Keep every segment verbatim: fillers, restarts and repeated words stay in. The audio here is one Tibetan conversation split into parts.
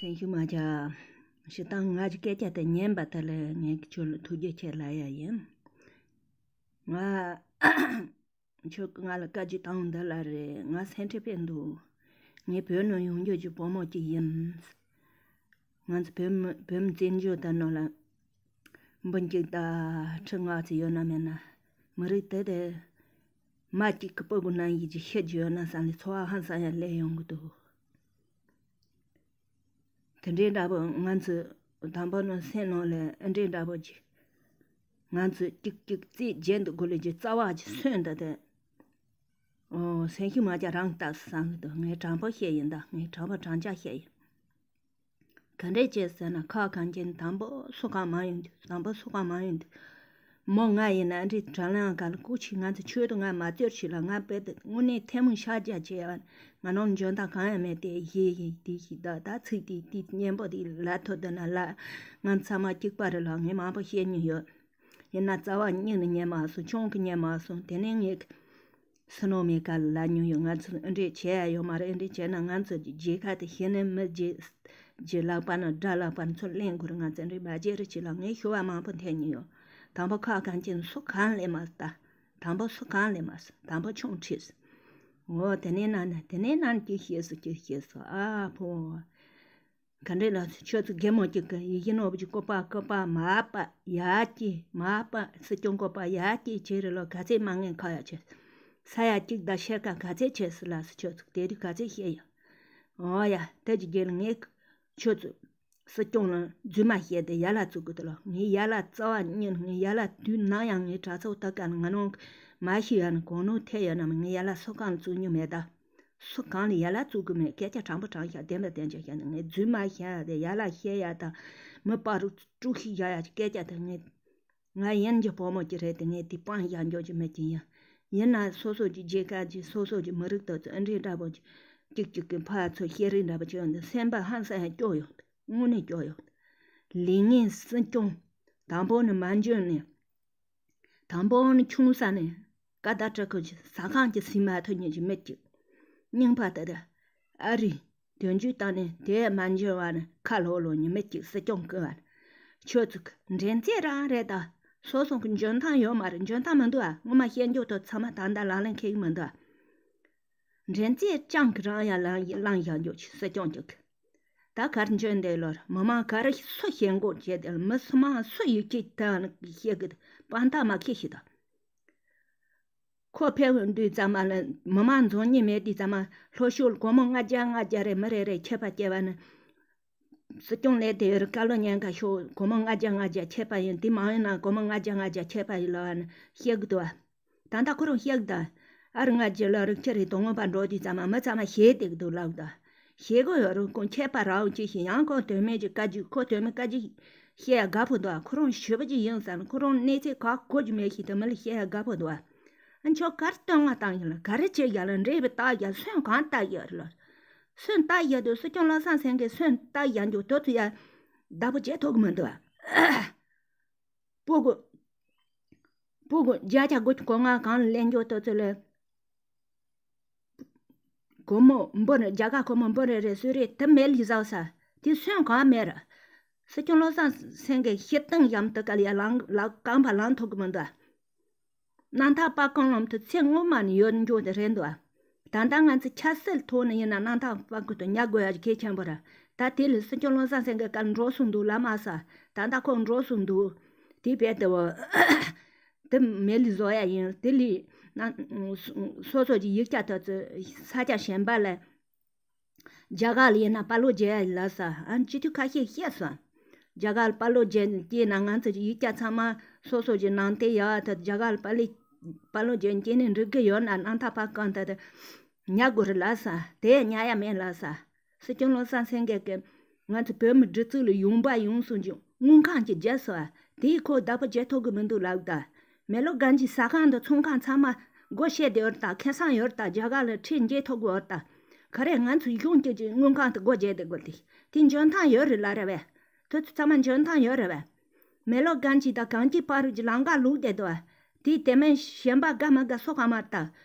ཐེངས་ཤིག་མ་ཆ། ཞི་ཏང་ང་གི་སྐད་ཆ་དེ་ཉན་པ་དེ་ལ་ངས་ཁྱོད་ལ་ཐུགས་རྗེ་ཆེ་ལབ་ཡ་ཡིན། ང་ཁྱོད་ཀྱིས་ང་ལ་བཀའ་བཀྱོན་བཏང་འདི་ལ་རེད། ང་སེམས་ཁྲལ་དཔེ་འདུག་ངས་བོད་ནང་ཡོང་རྒྱུ་གྱི་བུ་མོ་གཅིག་ཡིན། ང་ཚོ་བོད་མི་བོད་མི་བཙན་བྱོལ་དུ་ནང་ལ་འབུམ་གཅིག་དང་ཁྲི་ལྔ་ཙམ་ཡོད་ན་མེད་ན། མི་རིགས་དེ་དེ་མ་གཅིག་གི་སྤུ་གུ་ནང་བཞིན་གྱི་ཤི་རྒྱུ་ཡོད་ན་བསམ་ནས་ཚོར་བ་ཧང་སང་ཡང་སླེབས་ཡོང་གི་འདུག་དེ་འདྲའི་འདྲ་པོ་ང་ཚོ་དང་པོ་ནང་སེམས་ནང་ལ་ཨེ་འདྲའི་འདྲ་པོ་ཅིག་ང་ཚོ་གཅིག་གཅིག་རྩིས་རྒྱན་དུ་དགོས་ལས་ཀྱི་རྩ་བ་ཅིག་སོན་ད་དེ། ཨོ་སེམས་ཤུགས་མ་རྒྱག་རང་ལྟ་བསམ་གི་འདུག་ངས་དྲང་པོ་བཤད་ཡིན་ད། ངས་དྲང་པོ་དྲང་བཞག་བཤད་ཡིན། ག་འདྲས་བྱས་ཟེར་ན་ཁ་གང་ཅན་དང་པོ་སུ་གང་མ་ཡོང་དུས། དང་པོ་སུ་གང་མ་ཡོང་དུས། མོ་ང་ཡིན་ན་འདྲི་དྲ་ལང་ག་ལ་སྐུ་མཁྱེན་ང་ཚོ་ཆོས་དུ་ང་མ་བཙོར་ཞིག་ལ་ང་དཔེ་དེ་དངོས་གནས་ཐལ་མོ་ཤ་རྒྱག་བྱས་ཡ། ང་ནང་འཇོན་ཐང་གང་ཡང་མེད་དེ་ཡེ་ཡེ་དེ་ཞིག་ད་ད་ཚིག་དེ་དེ་སྙན་པོ་དེ་ལ་ཐོ་དེ་ན་ལ་ང་ཚང་མ་གཅིག་པ་རེད་ལ། ངས་མང་པོ་བཤད་མྱོང་ཡོད། ཡིན་ན་རྩ་བ་ཉིད་ནས་ཉན་མ་སོང་། ཆུང་གི་ཉན་མ་སོང་། དེ་ནས་ངས་སུ་ནོ་མེ་ཀ་ལ་ཉོ་ཡོད། ང་ཚོ་འདྲེ་བྱས་ཡ་ཡོད་མ་རེད། འདྲེ་བྱས་ན་ང་ཚོ་རྒྱལ་ཁ་དེ་ཤེས་ནས་མི་རྗེ་རྗེ་ལག་པ་ན་དགྲ་ལག་པ་ན་ཚུར་ལེན་དགོས་རེད། ང་ཚོ་འདྲེ་མ་བྱེད་རེ་བྱེད་ལ་ངས་ཞུ་བ་མང་པོ་འཐེན་ཉོ་ཡོད། དང་པོ་ཁ་གང་ཅན་སུ་གང་ལས་མ་ལྟ། དང་པོ་སུ་གང་ལས་མ་ཟ། དང་པོ་ཆུང་ཁྲིས། འོ་དེ་ནས་ན་ན་དེ་ནས་ན་ཅི་ཤེས་སུ་ཅི་ཤེས་སུ་ཨ་ཕོ། ག་འདྲས་ལ་ཁྱོད་ཚོ་རྒན་མོ་གཅིག་གི་ཡིད་བཞིན་ནོར་བུ་གཅིག་བཀོད་པ་བཀོད་པ་མ་པ་ཡ་གཅིག་མ་པ་སྲིད་སྐྱོང་བཀོད་པ་ཡ་གཅིག་བྱེད་རེ་ལོ་ག་ཚད་མ་ངན་ཁ་ཡ་ཆེ། ས་ཡ་གཅིག་དང་ཤེར་ཁ་ག་ཚད་ཆེ་སི་ལ་སི་ཁྱོད་ཚོ་དེ་དུས་ག་ཚད་ཤེས་ཡ། འོ་ཡ་དེ་གཅིག་རྒྱན་ངས་ཁྱོད་ཚོ་སྲིད་སྐྱོང་ལ་རྫུན་མ་བཤད་དེ་ཡ་ལ་བཙུགས་གི་དེ་ལ་ངས་ཡ་ལ་རྩ་བ་ཉིད་ངས་ཡ་ལ་དུས་ནམ་ཡང་ངས་གྲྭ་ཚོགས་ལྟ་ག་ང་ནང་མ་ཤི་ཡ་ན་གོང་ནོ་ཐེ་ཡ་ན་མ་ངས་ཡ་ལ་སོ་གང་བཙུགས་མྱོང་མེད་ད། སུ་གང་ལ་ཡ་ལ་བཙུགས་གི་མེད། སྐད་ཆ་དྲང་པོ་དྲང་བཞག་བདེན་པ་བདེན་བཞག་བཤད་ནས་ངས་རྫུན་མ་བཤད་ཡ་དེ་ཡ་ལ་བཤད་ཡ་དང་མི་སྤ་རུ་དཀྲུག་ཤིང་བཞག་ཡ་གི་སྐད་ཆ་དེ་ངས་ང་ཡིན་གྱི་བུ་མོ་གཅིག་རེད་དེ་ངས་དེ་སྤང་བཞག་འཇོག་གི་མེད་ཀྱི་ཡིན། ཡིན་ན་སོ་སོ་གི་རྒྱལ་ཁབ་ཀྱི་སོ་སོ་གི་མི་རིགས་དེ་ཚོ་ཨ་འདྲའི་འདྲ་པོ་གཅིག་གཅིག་གི་ཕར་ཚུར་བཤད་རེས་འདྲ་པོ་བྱས་ཡོང་དུས་སེམས་པ་ཧང་སང་ཡང་སྐྱོ་ཡོད། དངོས་གནས་སྐྱོ་ཡོད། ལས་ངན་སྲིད་སྐྱོང་དང་པོ་ནས་མ་འཇོན་ནས། དང་པོ་ནི་ཆུང་ས་ནས་ཀ་ད་སྤྲི་ཁུ་ཟ་ཁང་གི་སྲིད་མ་ཐུབ་ཉིན་གྱི་མི་གཅིག་རྙིང་པ་དེ་དེ་ཨ་རི་དོན་རྒྱུ་བཏང་ནས་དེ་མ་འཇོན་བ་ནི་ཁ་ལོ་ལོ་ཉི་མི་གཅིག་སྲིད་སྐྱོང་བསྐོས་བ་ནི་ཁྱོད་ཚོ་གི་འགྲན་རྩོད་རང་རེད་ད། སོ་སོ་གི་འཇོན་ཐང་ཡོད་མ་རེད། འཇོན་ཐང་མི་འདུག་ཨ། ངོ་མ་བཤད་འཇོག་ཐོག་ཚང་མ་ད་ལྟ་ལག་ལེན་འཁེལ་གི་མི་འདུག་ཨ། འགྲན་རྩོད་ཅང་གི་རང་ཡ་ལང་ལང་ཡ་འཇོག་ཅིག་སྲིད་སྐྱོང་གཅིག་གི་ད་གར་འཇོན་འདོད་ལོར་མི་མང་ག་རེ་སུ་ཞེན་གོ་བྱེད་དེ་མི་སུ་མང་སུ་ཡིད་ཆེས་ཐལ་ནི་ཤེས་གི་དཔང་རྟགས་མ་ཁེ་ཤི་ད། ཁོ་ཕེབས་དུས་ཙམ་པ་ལ་མི་མང་འཛོམས་ཉིན་མེད་དུས་ཙམ་པ་ལྷོ་ཕྱོགས་སྒོར་མོ་ལྔ་བརྒྱ་ལྔ་བརྒྱ་རེ་མི་རེ་རེ་ཁྱད་པར་སྐྱེ་བ་ནི། སྲིད་སྐྱོང་ལས་དེ་རུ་བཀའ་སློབ་ཉན་ཁ་ཤོག་སྒོར་མོ་ལྔ་བརྒྱ་ལྔ་བརྒྱ་ཁྱད་པར་ཡིན་དེ་མང་ཡིན་ན་སྒོར་མོ་ལྔ་བརྒྱ་ལྔ་བརྒྱ་ཁྱད་པར་ཡིན་ལབ་བ་ནི་ཤེས་གི་འདུག་བ། ད་ལྟ་ཁོ་རང་བཤད་གི་ད། ཨ་རི་ང་རྒྱལ་ལ་རིག་ཁྱེར་རེ་དོ་དངོས་པ་འགྲོ་དུས་ཙམ་མ་མི་ཚང་མ་ཞེད་དེ་གི་འདུག་ལབ་ད། ཞེད་གི་ཡོད་རུང་ཁོང་ཁྱད་པར་རང་ཅི་ཞིག་ཡང་ཁོང་དོན་མེད་ཀྱི་བཀའ་བརྒྱུད་ཁོ་དོན་མེད་བཀའ་བརྒྱུད་བཤད་ཡ་དགའ་པོ་འདུག་ཁོ་རང་ཞུ་བ་ཅིག་ཡིན་ཟེར་ན་ཁོ་རང་གནས་ཚད་ག་གོ་རྒྱུ་མེད་ཞིག་དུ་མི་ལ་བཤད་ཡ་དགའ་པོ་འདུག་ཨ་མཆོག་གར་སྟོན་ང་བཏང་ཡིན་ལ་ག་རེ་བྱེད་ཡ་ལ་འདྲེ་བའི་རྟགས་ཡ་སོན་གང་རྟགས་ཡ་རེད་ལ། སོན་རྟགས་ཡ་དུ་སྲིད་སྐྱོང་བློ་བཟང་སེང་གེ་སོན་རྟགས་ཡ་འཇོག་དོ་ཚོ་ཡ་བདག་པོ་བྱེད་ཐུབ་གི་མི་འདུག་ཨ། སྤུ་གུ། སྤུ་གུ་བརྒྱ་ཆ་དགུ་བཅུ་གོ་ལྔ་གང་ལ་ལེན་རྒྱུ་དེ་ཚོ་ལ། སྒོར་མོ་འབུམ་རེ་རྒྱ་གར་སྒོར་མོ་འབུམ་རེ་རེ་གསོལ་རས་དེ་མེད་ལི་ཟག་ས། དེ་སོན་གང་མེད་ར། སྲིད་སྐྱོང་བློ་བཟང་སེང་གེ་ཤི་སྟངས་ཡམ་དུ་ག་ལ་ཡ་ལང་ལ་རྐང་པ་ལང་ཐུབ་གི་མི་འདུག་ཨ། གནམ་ཐང་པ་གང་ལམ་དུ་ཚེ་སྔོན་མ་ནས་ཡོད་འཇོག་དེ་རེད་འདུག་ད་ལྟ་ང་ཚོ་ཆབ་སྲིད་ཐོག་ནས་ཡིན་ན་གནམ་ཐང་པ་ཀུ་ཏུ་ཉ་དགོས་ཡ་གལ་ཆེན་པོ་ར། ད་དེ་ལས་སྲིད་སྐྱོང་བློ་བཟང་སེང་གེ་ག་ལ་འགྲོ་སོང་འདུག་ལ་མ་ས། ད་ལྟ་ཁོ་འགྲོ་སོང་འདུག་དེ་བས་དེ་བ། དེ་མེ་ལི་བཟོ་ཡ་ཡིན་དེ་ལས་ན། སོ་སོ་གྱི་ཡིག་ཆ་དེ་ཚོ་ས་ཆ་གཞན་པ་ལ། རྒྱ་གར་ལ་ཡིན་ན་པ་ལོ་རྒྱལ་ལ་ས་ཨ་སྤྱི་འཐུས་ཁ་ཤས་བཤད་སོང་། རྒྱ་གར་ལ་པ་ལོ་རྒྱལ་སྐྱེས་ན་ང་ཚོ་ཡིག་ཆ་ཚང་མ་སོ་སོ་གྱི་ནང་དེ་ཡག་ད་རྒྱ་གར་ལ་པ་ལི་པ་ལོ་རྒྱལ་སྐྱེས་ནས་འགྲིག་གི་ཡོད་ན་གནམ་ཐང་པ་གང་ད་དེ་ཉ་དགོས་རེད་ལ་ས་དེ་ཉ་ཡ་མེད་ལ་ས། སྲིད་སྐྱོང་བློ་བཟང་སེང་གེ་གིས་ང་ཚོ་བོད་མི་སྒྲིག་འཛུགས་ལ་ཡོང་པ་ཡོང་སོང་ཀྱང་དངུལ་ཁང་གི་རྒྱབ་སོ་དེའི་ཁོ་བདག་པོ་བྱེད་ཐུབ་གི་མི་འདུག་ལབ་ད། མེ་ལོ་སྒང་གི་ཟ་ཁང་དང་ཚོང་ཁང་ཚང་མ་སྒོ་ཕྱེ་བསྡད་ཡོད་ད་ཁེ་བཟང་ཡོད་ད་རྒྱ་གར་ལ་ཁྲལ་འཇལ་ཐུབ་གི་ཡོད་ད། ག་རེ་ང་ཚོ་གཞུང་སྐྱོང་གི་དངུལ་ཁང་དུ་སྒོ་བརྒྱབ་བསྡད་དགོས་ཏེ་དེ་འཇོན་ཐང་ཡོད་རེད་ལ་རེད་བས། དུ་ཚོ་ཚང་མ་འཇོན་ཐང་ཡོད་རེད་བས། མེ་ལོ་སྒང་གི་ད་གངས་སྐྱིད་པ་རུ་གྱི་ལམ་ཁ་ལུག་བསྡད་དོ། དེ་དེ་མིན་གཞན་པ་དགའ་མ་དགའ་སོ་ག་མ་ལྟ།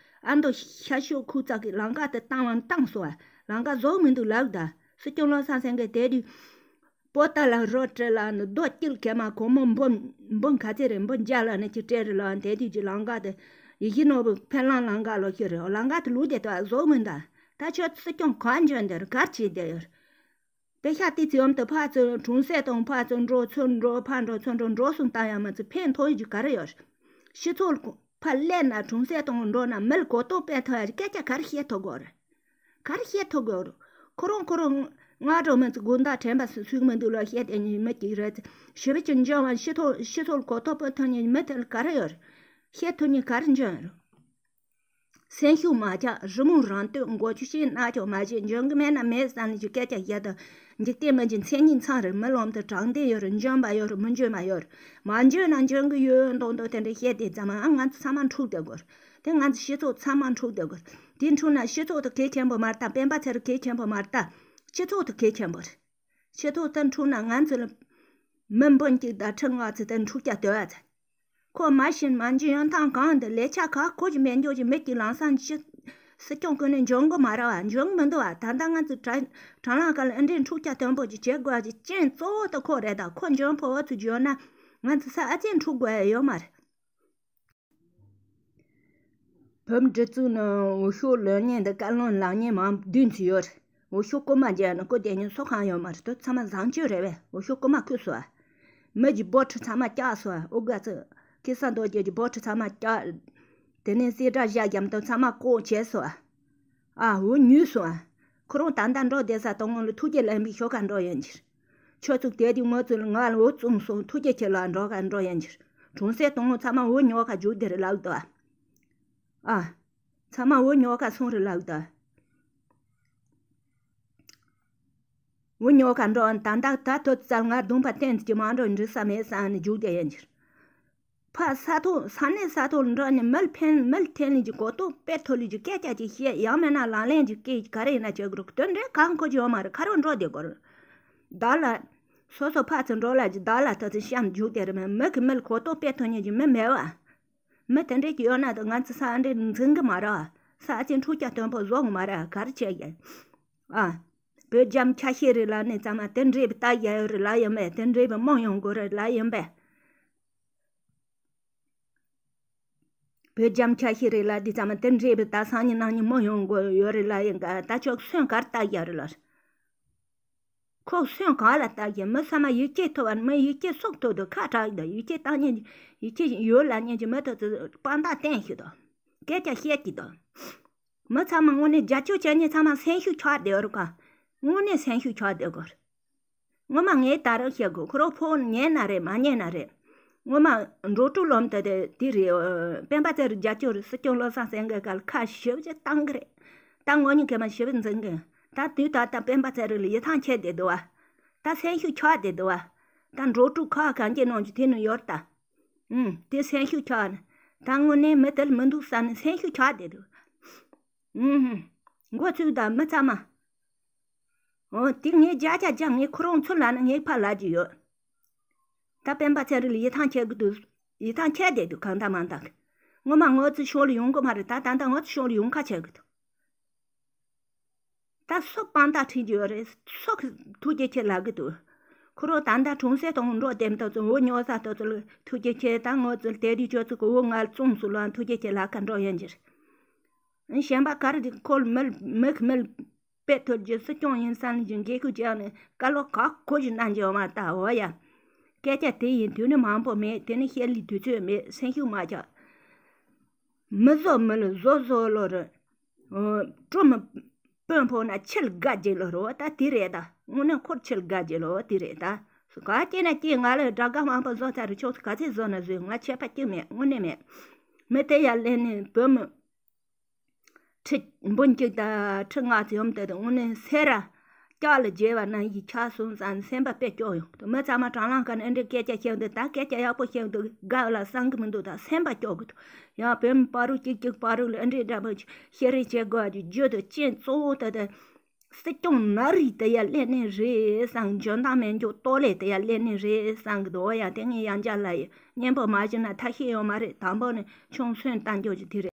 ཨ་མདོ་ཤར་ཕྱོགས་ཁུག་ཙག་གི་ལམ་ཁ་དེ་བཏང་བ་བཏང་སོ། ལམ་ཁ་བཟོ་མི་འདུག་ལབ་ད། སྲིད་སྐྱོང་བློ་བཟང་སེང་གེ་དེ་དུས་པོ་ཏཱ་ལ་རོ་སྤྲད་ལ་ནི་རྡོ་དཀྱིལ་གེ་མ་གོང་མོ་འབུམ་འབུམ་ག་ཚད་རེད། འབུམ་བརྒྱ་ལ་ནི་ཅི་སྤྲད་རེད་ལ། དེ་དུས་ཀྱི་ལམ་ཁ་དེ་ཡིད་བཞིན་ནོར་བུ་ཕན་ལམ་ལམ་ཁ་ལོ་ཤི་རེད། ལམ་ཁ་དེ་ལུག་དེ་དུ་བཟོ་མི་འདའ། ད་ཁྱོད་སྲིད་སྐྱོང་གང་འཇོན་དེར་གར་བྱེད་དེ་ཡོད། པེ་ཤ་ཏི་ཚེ་འམ་དུ་ཕ་ཚོ་གྲོང་གསེབ་དང་ཕ་ཚོ་འགྲོ་ཚོ་འགྲོ་ཕ་འགྲོ་ཚོ་འགྲོ་འགྲོ་སོང་ལྟ་ཡ་མ་ཚོ་ཕན་ཐོགས་ཡོད་ཀྱི་ག་རེ་ཡོད། སྤྱི་ཚོགས་ཕ་ལས་ན་གྲོང་གསེབ་དང་འགྲོ་ན་མིལ་གོ་ཏོ་པེ་ཐོ་ཡ་སྐད་ཆ་ག་རེ་བཤད་ཐུབ་དགོས་རེད། ག་རེ་བཤད་ཐུབ་དགོས་རེད། ཁོ་རང་ཁོ་རང་ང་འགྲོ་མི་ཚོ་དགོང་དག་དྲན་པ་སུ་ཚུགས་མི་འདུག་ལ་བཤད་དེ་ཉིན་མི་གཅིག་རེད། ཞི་བ་ཅིག་འཇོན་བ་སྤྱི་ཚོགས་སྤྱི་ཚོགས་གོ་ཏོ་པེ་ཐོ་ཉིན་མི་དེ་ལ་ག་རེ་ཡོད་རེད། བཤད་ཐུབ་ཉིན་ག་རེ་འཇོན་རེད། སེམས་ཤུགས་མ་ཆག་རི་མོ་རང་བསྟོད་མགོ་ཆུ་ཤེས་རྣ་ཆོག་མ་བྱེད་འཇོན་གི་མེད་ན་མེད་བསམ་ནས་ཀྱི་སྐད་ཆ་བཤད་དང་། འཇིག་རྟེན་མི་འཇིག་མཚན་ཉིད་ཚང་རེད། མི་ལོམ་དུ་དྲང་བདེན་ཡོད་རེད། འཇོན་པ་ཡོད་རེད། མི་འཇོན་པ་ཡོད་རེད། མ་འཇོན་ན་འཇོན་གི་ཡོད་མདོག་མདོག་དེ་འདྲ་བཤད་དེ་ཙམ་ཨ་ང་ཚོ་ཚང་མ་འཁྲུག་བསྡད་དགོས་རེད། དེ་ང་ཚོ་སྤྱི་ཚོགས་ཚང་མ་འཁྲུག་བསྡད་དགོས་རེད། དེ་འཁྲུག་ན་སྤྱི་ཚོགས་དུ་གལ་ཆེན་པོ་མ་རེད་ད། སྤེན་པ་ཚེ་རིང་གལ་ཆེན་པོ་མ་རེད་ད། སྤྱི་ཚོགས་དུ་གལ་ཆེན་པོ་རེད། སྤྱི་ཚོགས་དེ་འཁྲུག་ན་ང་ཚོ་ལ་མི་འབུམ་གཅིག་དང་ཁྲི་ལྔ་ཚོ་དེ་འཁྲུག་རྒྱ་དོད་ཨ་ཚ། ཁོ་མ་ཤེས་མ་འཇོན་ཡོང་ཐང་གང་འདི་ལས་ཆ་ཁག་ཁོ་ཅི་མེད་འཇོག་ཅི་མེད་ཀྱི་ལམ་སང་ཅི། སྲིད་སྐྱོང་ཀུན་ནས་འཇོན་གི་མ་རེད་བ། འཇོན་མི་འདུག་བ། ད་ལྟ་ང་ཚོ་དྲ་དྲ་ལམ་ཁ་ལ་ཨ་འདྲས་འཁྲུག་ཆ་དོན་པོ་ཅི་བྱེད་དགོས་ཅི་རྐྱེན་གཙོ་བོ་དེ་ཁོ་རེད། ད་ཁོ་འཇོན་ཕོ་བོ་ཚོ་འཇོན་ན་ང་ཚོ་ས་ཨ་ཅེ་འཁྲུག་དགོས་ཡ་ཡོད་མ་རེད། བོད་སྒྲིག་འཛུགས་ནང་འོས་ཤོག་ལོན་མཁན་འདི་བཀའ་བློན་ལངས་མཁན་མང་བདུན་ཚོད་ཡོད་རེད། འོས་ཤོག་རྐུ་མ་རྒྱག་ན་རྐུ་བསྡད་མཁན་སུ་གང་ཡོད་མ་རེད། དེ་ཚང་མ་བཟང་སྤྱོད་རེད་པས། འོས་ཤོག་རྐུ་མ་རྐུས་སོང་ཨ། མི་གི་བོ་ཁྲི་ཚང་མ་བཀྱགས་སོང་ཨ། ཨོ་དགའ་ཚོ་ཁེ་ས་མདོ་རྒྱལ་གྱི་བོ་ཁྲི་ཚང་མ་བཀྱགས། དེ་ནས་གསེར་སྒྲ་བཞག་རྒྱམ་དང་ཚང་མ་ལྐོག་བྱས་སོང་ཨ། ཨ་འོ་ཉུལ་སོང་ཨ། ཁོ་རང་ད་ལྟ་འགྲོ་བསྡད་ས་དང་ངོ་ལ་ཐུགས་རྗེ་ལེན་པའི་ཤོག་ཁ་འགྲོ་ཡོད་འགྱུར། ཁྱོད་ཚོ་དེ་དུས་ངོ་ཚོ་ལ་ང་ལ་འོ་བཙུམ་སོང་། ཐུགས་རྗེ་ཆེ་ལ་འགྲོ་ཁ་འགྲོ་ཡོད་འགྱུར། གྲོང་གསེབ་དང་ངོ་ཚང་མ་འོ་ཉོ་ཁ་རྒྱུག་དེ་རེད་ལགས་དོ། ཨ། ཚང་མ་འོ་ཉོ་ཁ་སོང་རེད་ལགས་དོ། འུ་ཉོ་ཁ་འགྲོ་ད་འདག་ད་ཐོ་ཙལ་ང་གདོང་པ་བསྟན་གྱི་མ་འགྲོ་འགྲིག་ས་མེད་ས་ནི་རྒྱུག་བསྡད་ཡིན་གྱི། ཕ་ས་ཐོག་ས་གནས་ས་ཐོག་འགྲོ་ནི་མིལ་ཕན་མིལ་ཐན་ལི་གྱི་གོ་ཏོ་པེ་ཐོ་ལི་གྱི་སྐད་ཆ་ཅིག་བཤད་ཡང་མེད་ན་ལང་ལན་གྱི་སྐད་ག་རེ་ཡིན་ན་བྱེད་དགོས་རུ་དོན་འདྲེ་གང་ཁོ་ཅི་ཡོད་མ་རེད། ཁ་རོག་འགྲོ་བསྡད་དགོས་རུ། བདག་ལ། སོ་སོ་ཕ་ཚོ་འགྲོ་ལ་ཅི་བདག་ལ་ཐོ་ཚོ་བཤམ་རྒྱུག་བསྡད་རུ་མེད་མི་གི་མིལ་གོ་ཏོ་པེ་ཐོ་ཉིད་ཀྱི་མི་མེད་བ། མི་དེ་འདྲས་ཀྱི་ཡོད་ན་ད་ང་ཚོ་ས་འདྲས་འཛིན་གི་མ་རེད། ས་ཆེན་འཁྲུག་ཆ་དོན་པོ་བཟོ་གི་མ་རེད། ག་རེ་བྱས་ཀྱི། ཨ། བོད་རྒྱ་ཆ་ཤས་རེད་ལ་ནི་ཚང་མ་དེ་འདྲས་པའི་རྟ་ཡ་ཡོད་རེད་ལ་ཡིན་པས། དེ་འདྲས་པའི་རྨོངས་ཡོང་དགོས་རེད་ལ་ཡིན་པས། བོད་རྒྱ་ཆ་ཤས་རེད་ལ་འདི་ཚང་མ་དེ་འདྲས་པའི་ད་སང་ཉིན་གནངས་ཉིན་རྨོངས་ཡོང་དགོས་ཡོད་རེད་ལ་ཡིན་ག་ད་ཆོག་སོན་གར་རྟ་ཡ་རེད་ལ། ཁོ་སོན་གང་ལ་ལྟ་གི་མི་ཚང་མ་ཡིད་ཆེས་ཐོབ་པར་མི་ཡིད་ཆེས་སོགས་ཐོབ་ཏུ་ཁ་གྲག་གི་དང་ཡིད་ཆེས་བཏང་ཉན་ཡིད་ཆེས་ཡོད་ལ་ཉན་གྱི་མི་ཐོབ་ཏུ་དཔང་རྟགས་བསྟན་ཞིག་དང་སྐད་ཆ་བཤད་ཀྱི་དང་། མི་ཚང་མ་དངོས་གནས་རྒྱབ་སྐྱོར་བྱས་ཉན་ཚང་མ་སེམས་ཤུགས་ཆག་བསྡད་རུ་ག་དངོས་གནས་སེམས་ཤུགས་ཆག་བསྡད་དགོས། ངོ་མ་ངས་ད་རང་བཤད་དགོས། ཁོ་རང་ཕོ་ཉན་ན་རེད་མ་ཉན་ན་རེད། ངོ་མ་འགྲོ་དྲུག་ལོམ་དེ་དེ་དེ་རེད། སྤེན་པ་ཚེ་རིང་རྒྱབ་སྐྱོར་རེད། སྲིད་སྐྱོང་བློ་བཟང་སེང་གེ་གལ་ཁ་ཞིབ་ཅིག་བཏང་གི་རེད། ད་ངོ་གཉིས་ཀས་མ་ཞིབ་འཛིན་གི། ད་དུས་ད་ལྟ་སྤེན་པ་ཚེ་རིང་ལ་ཡིད་ཐང་ཆད་བསྡད་འདུག་བ། ད་སེམས་ཤུགས་ཆག་བསྡད་འདུག་བ། ད་འགྲོ་དྲུག་ཁག་གང་ཅི་གནང་རྒྱུ་དེ་ནི་ཡོད་ད། ཨུམ། དེ་སེམས་ཤུགས་ཆག་ནི། ད་དངོས་གནས་མི་དེ་ལ་མི་འདུག་བསམ་ནས་སེམས་ཤུགས་ཆག་བསྡད་འདུག་ཨུམ། མགོ་ཚོས་ད་མི་ཚང་མ། འོ་དེ་ངས་བརྒྱ་ཆ་བརྒྱ་ངས་ཁོ་རང་ཚུར་ལབ་ན་ངས་ཕར་ལབ་ཀྱི་ཡོད། ད་སྤེན་པ་ཚེ་རིང་ལ་ཡིད་ཐང་ཆད་གི་འདུག་ཡིད་ཐང་ཆད་བསྡད་འདུག་གང་ལྟར་མང་ལྟར། ངོ་མ་ངོ་ཚོ་ཤོར་ལ་ཡོང་གི་མ་རེད། ད་ད་ལྟ་ངོ་ཚོ་ཤོར་ལ་ཡོང་ཁ་ཆད་གི་འདུག་ད་སུ་དཔང་རྟགས་ཁྲིད་ཀྱི་ཡོད་རེད། སུ་གི་ཐུགས་རྗེ་ཆེ་ལབ་གི་འདུག་ཁོ་རང་ད་ལྟ་གྲོང་གསེབ་དང་འགྲོ་དེ་མ་ཐག་ཚོ་འོ་ཉོ་ས་དེ་ཚོ་ལ་ཐུགས་རྗེ་ཆེ། ད་ངོ་ཚོ་དེ་དུས་ཁྱོད་ཚོ་གི་འོ་ང་ལ་བཙོང་སུ་ལ་ཐུགས་རྗེ་ཆེ་ལབ་ཁ་འགྲོ་ཡོད་འགྱུར། གཞན་པ་ག་རེ་ཁོ་ལ་མིལ་མི་གི་མིལ་པེ་ཐོར་རྒྱུ་སྲིད་སྐྱོང་ཡིན་བསམ་ནས་ཀྱི་འགན་ཁུར་བྱས་ནས་བཀའ་སློབ་ག་གོ་ཞིག་གནང་རྒྱུ་མ་ད་འོ་ཡ། སྐད་ཆ་དེ་ཡིན་དུས་ནི་མང་པོ་མེད། དེ་ནི་བཤད་ལས་དུས་ཚོད་མེད། སེམས་ཤུགས་མ་ཆག་མི་བཟོ་མི་ལ་བཟོ་བཟོ་ལོ་རེད། སྤྲོ་མི་དཔོན་ཕོག་ན་ཕྱིར་དགའ་རྒྱུ་ལོ་རོ་ད་དེ་རེད་ད། དངོས་གནས་ཁོར་ཕྱིར་དགའ་རྒྱུ་ལོ་དེ་རེད་ད། ག་སྐྱེས་ན་སྐྱེས་ང་ལ་དགྲ་དགའ་མང་པོ་བཟོ་ཚར་རེད། ཆོག་ག་ཚད་བཟོ་ན་བཟོས། ང་ཆད་པ་སྐྱེ་མེད། དངོས་གནས་མེད། མི་དེ་ཡར་ལེན་ནས་བོད་མི། ཁྲི་འབུམ་གཅིག་དང་ཁྲི་ལྔ་ཙམ་ཡོམ་དེ་དང་དངོས་གནས་སེ་ར་ལྕགས་ལ་རྒྱས་པ་ན་ཡིས་ཆགས་སོང་ཙང་སེམས་པ་དཔེ་སྐྱོ་ཡོང་། མི་ཚང་མ་དྲང་ལང་ཀ་ནས་འདྲའི་སྐད་ཆ་བཤད་འདུག་ད་སྐད་ཆ་ཡག་པོ་བཤད་འདུག་དགའ་ལ་བསམ་གི་མི་འདུག་ད་སེམས་པ་སྐྱོ་གི་འདུག་ཡང་བོད་མི་བར་རུ་གཅིག་གཅིག་བར་རུ་ལ་འདྲའི་འདྲ་པོ་ཤེས་རེ་བྱེད་དགོས་རྒྱུ་རྒྱུ་དུ་རྐྱེན་གཙོ་བོ་དེ་དེ། སྲིད་སྐྱོང་ནག་རིས་དེ་ཡར་ལེན་ནི་རེད་བསམ། འཇོན་ཐང་མེད་འཇོག་ཏོ་ལེ་དེ་ཡར་ལེན་ནི་རེད་བསམ་གི་འདུག་ཡང་དེ་ངས་ཡང་བསྐྱར་ལ་ཡི་སྙན་པོ་མ་བྱུང་ན་ཐབས་ཤེས་ཡོད་མ་རེད། དང་པོ་ནི་ཆུང་སོན་བཏང་རྒྱུ་ཅིག་དེ་རེད།